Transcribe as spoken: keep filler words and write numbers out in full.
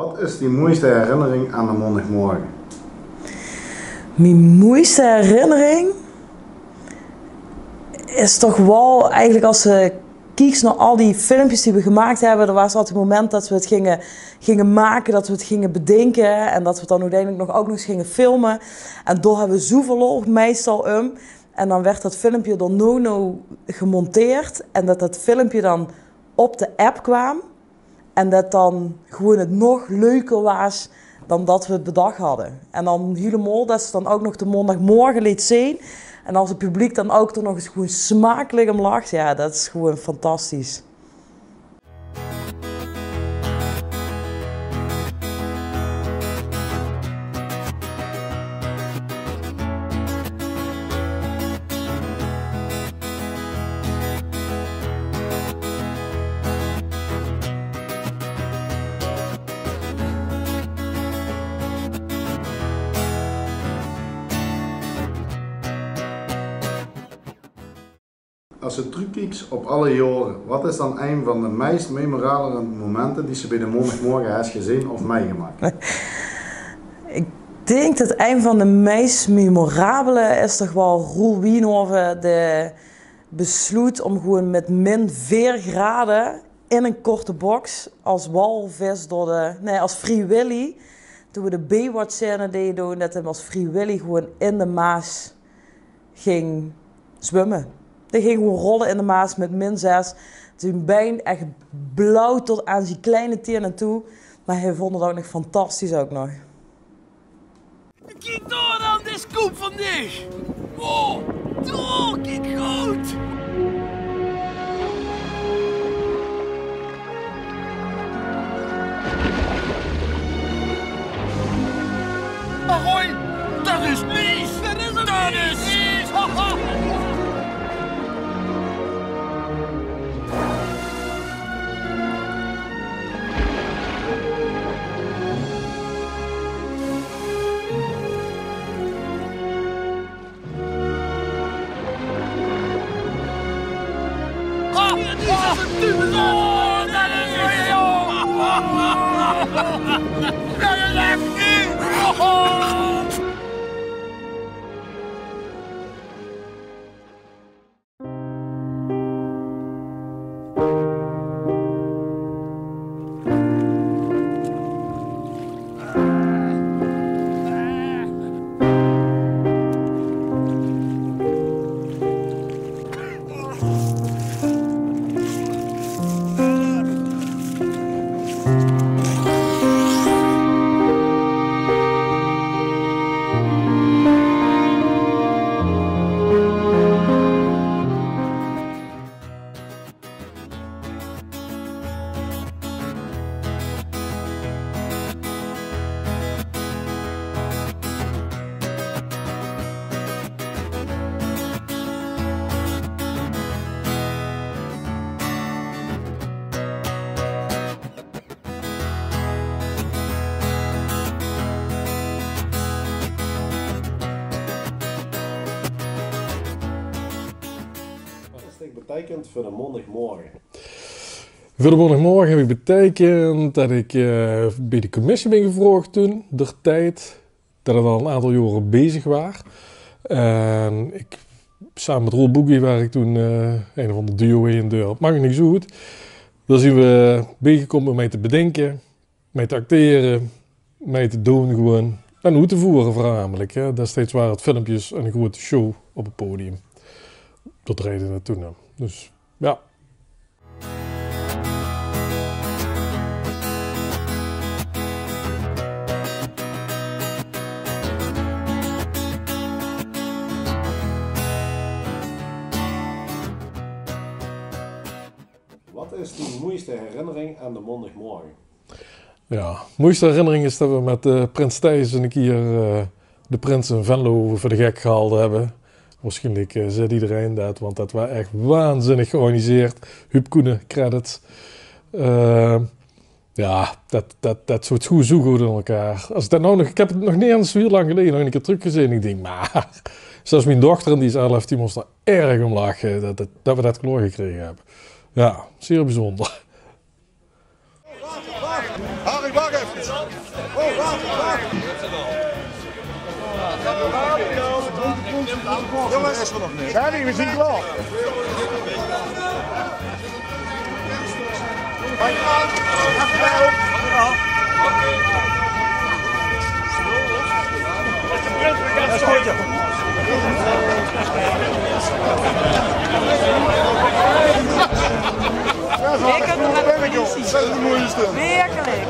Wat is dien moeiste herinnering aan de Maondigmorge? Mien moeiste herinnering is toch waal eigelik es se kieks nao al die filmpjes die we gemaak höbbe, d'r waas altied ein moment det we 't ginge, ginge make, det we 't ginge bedinke en det we 't dan oeteindelik nog, ouch nog ins ginge filme. En dao höbbe we zoeväöl lol meistal um. En dan woort det filmpje d'r nao, nao gemonteerd en det det filmpje dan op de app kwaam. En det dan gewoen 't nog leuker waas dan det we 't bedach hadde. En dan hielemaol det se dan ouch nog de Maondigmorge leets zeen. En es 't publiek dan ouch d'r nog ins gewoen smakelik um lach. Jao, det is gewoen fantastisch. Es se trökkieks op alle jaore, wat is dan ein van de meis memorabele momente die se bie de Maondigmorge höbs gezeen of mitgemaak? Ik dink det ein van de meis memorabele is toch waal Roel Wienhoven, dae besloot um gewoen mit min veer grade in ein korte boks es walvis door de, nae, es Free Willy. Toen we de Baywatch-scène deje, det 'm es Free Willy gewoen in de Maas ging zwumme. Dae ging gewoen rolle in de Maas mit min zes. Zien bein ech blauw tot aan zien kleine tiene toe. Mer hae vónd 't ouch nog fantastisch ouch nog. Kiek dao dan, de scoop van dich! Wow, dao, kiek good! Ahoy! Det is nice! Det is nice! Wat is dit beteikend veur de Maondigmorge? Veur de Maondigmorge höb ik beteikend det ik, eh, bie de commissie bin gevraog toen, der tied, det ik al ein aantal jaore bezig waar. En ik, same mit Roel Boegie waar ik toen, eh, ein of anger duo hie in Deurp. Maak niks oet. Dao zien we biegekómme um mei te bedinke, mei te actere, mei te doon gewoen. En oet te voere veurnamelik, hè. Destieds ware 't filmpjes en ein groete show op 't podium. Det dreide 't toen um. Dus, jao. Wat is dien moeiste herinnering aan de Maondigmorge? Jao, moeiste herinnering is det we mit, eh, prins Thijs ein kier, eh, de prins in Venlo veur de gek gehalde höbbe. Waarsjienlik, eh, zit ederein det, want det waar ech waanzinnig georganiseerd. Huub Koenen, credits. Eh, jao, det, det, det zoot zoe good in elkaar. Es ik det now nog, ik höb 't nog neet ins zoe hiel lang geleje nog ein kier trökgezeen. Ik dink, mer zelfs mien dochter, en die is elf, die mós d'r erg um lache det, det, det we det klaorgekrege höbbe. Jao, zeer bijzonder. Harry, wach effe. Jonges, Danny, we zien klaor. Lekker, dat is de moeite. Werkelijk.